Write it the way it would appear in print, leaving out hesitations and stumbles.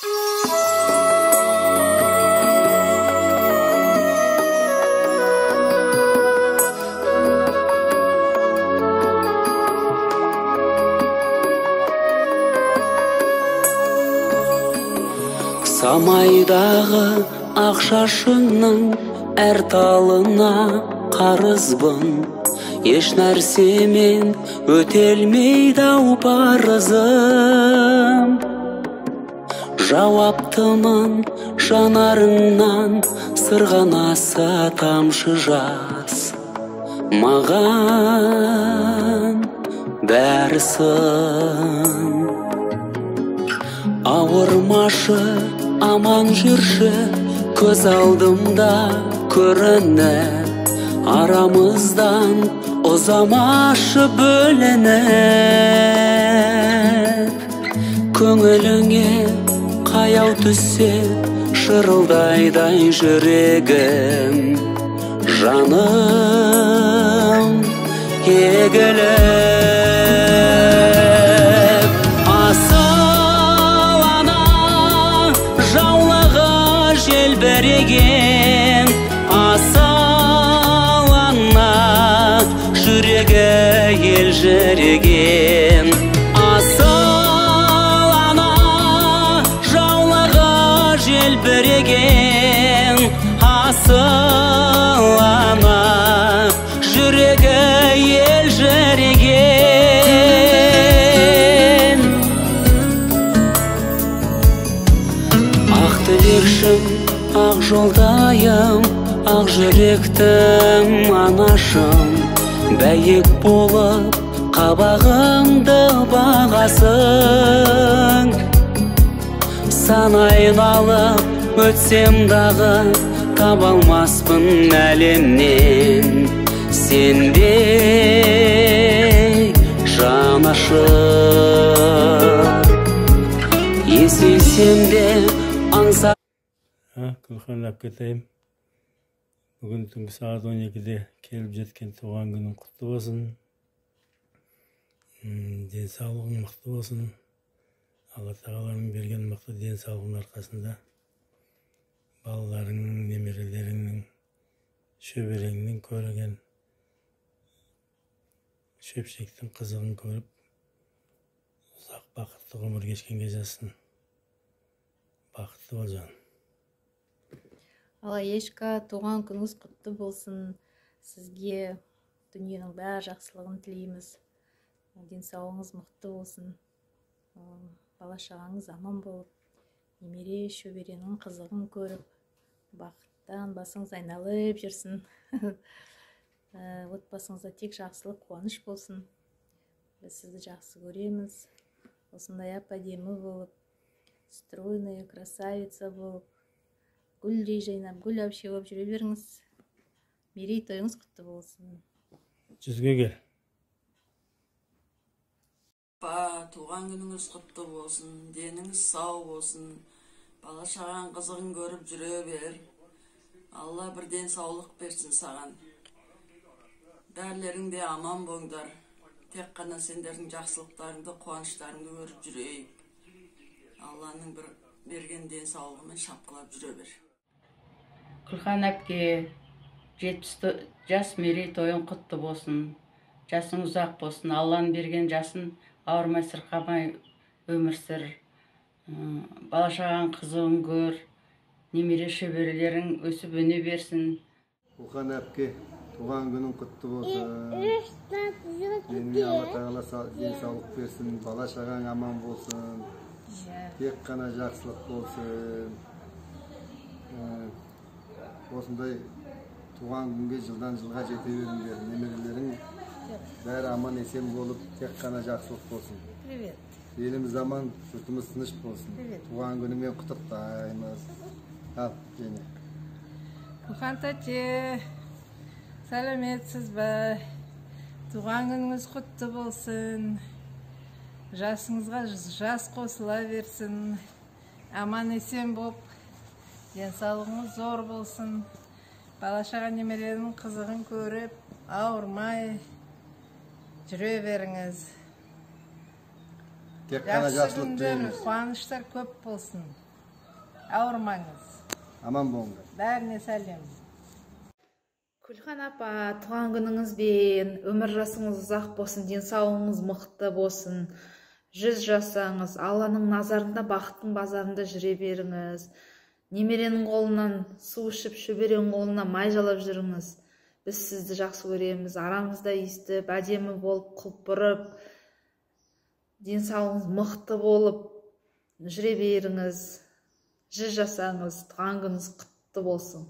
Самайдағы ақ шашыңның әр талына қарызбын, еш нәрсемен өтелмейді ау парызым. Жауаптымын жанарыңнан сырғанаса тамшы жас, маған бәрі сын. Ауырмашы, аман жүрші, көз алдымда көрініп, арамыздан ұзамашы бөлініп. Көңіліңе қаяу түссе, шырылдайдай жүрегім, жаным егіліп. Асыл ана, жаулығы желбіреген, асыл ана, жүрегі елжіреген. Асыл ана, жаулығы желбіреген, асыл ана, жүрегі елжіреген. Ақ тілекшім, ақ жолдайым, ақ жүректім анашым, бәйек болып қабағымды бағасың. Сан айналып өтсем дағы, таба алмаспын әлемнен сендей жанашыр. Есейсем де аңса. Күлхан әпкетайым, бүгін түнгі сағат 12-де келіп жеткен туған күнің құтты болсын. Денсаулығың мықты болсын. Алла тағаланың берген мықты денсаулығының арқасында балаларыңның, немерелеріңнің, шөбереңнің көрген шөпшектің қызығын көріп, ұзақ бақытты ғұмыр кешкенге жазсын. Бақытты бол, жаным. Алаешка, туған күніңіз құтты болсын. Сізге дүниенің бәр жақсылығын тілейміз. Денсаулығыңыз мықты болсын. Бала шағаңыз аман болып, немере шөберенің қызығын көріп, бақыттан басыңыз айналып жүрсін. Отбасыңызда тек жақсылық, қуаныш болсын. Біз сізді жақсы көреміз. Осындай әп-әдемі болып, стройная красавица болып, гүлдей жайнап, гүл әпше болып жүре беріңіз. Мерейтойыңыз құтты болсын. Жүзге кел. Апа, туған күніңіз құтты болсын, деніңіз сау болсын, бала шағаң қызығын көріп жүре бер. Алла бір денсаулық берсін саған. Бәрлерің де аман болыңдар. Тек қана сендердің жақсылықтарыңды, қуаныштарыңды көріп жүрейік. Алланың бір берген денсаулығымен шапқылап жүре бер. Күлхан әпке, 70 жас мерейтойың құтты болсын. Жасың ұзақ болсын. Алланың берген жасын ауырмай, сырқамай өмір сүр. Бала шағаң қызығын көр, немере шөберелерің өсіп өне берсін. Күлхан әпке, туған күнің құтты болсын. Деніңе Алла тағала денсаулық берсін, бала шағаң аман болсын. Тек қана жақсылық болсын. Осындай туған күнге жылдан жылға жете беріңдер. Немерелерің бәрі аман есен болып, тек қана жақсылық болсын. Привет. Еліміз аман, жұртымыз тыныш болсын. Привет. Туған күнімен құттықтаймыз. Ал, Женя. Күлхан тәте, сәлеметсіз бе? Туған күніңіз құтты болсын. Жасыңызға жас қосыла берсін. Аман есен болып, денсаулығыңыз зор болсын. Бала шаға немеренің қызығын көріп, ауырмай жүре беріңіз. Тек қана Жақсы жақсылық күндер, тілейміз. қуаныштар көп болсын. Ауырмаңыз. Аман болыңдар. Бәріне сәлем. Күлхан апа, туған күніңізбен! Өмір жасыңыз ұзақ болсын, денсаулығыңыз мықты болсын, 100 жасаңыз, Алланың назарында, бақыттың базарында жүре беріңіз. Немеренің қолынан су ішіп, шөберенің қолынан май жалап жүріңіз. Біз сізді жақсы көреміз. Арамызда өйстіп әдемі болып, құлпырып, денсаулығыңыз мықты болып жүре беріңіз. 100 жасаңыз, туған күніңіз құтты болсын!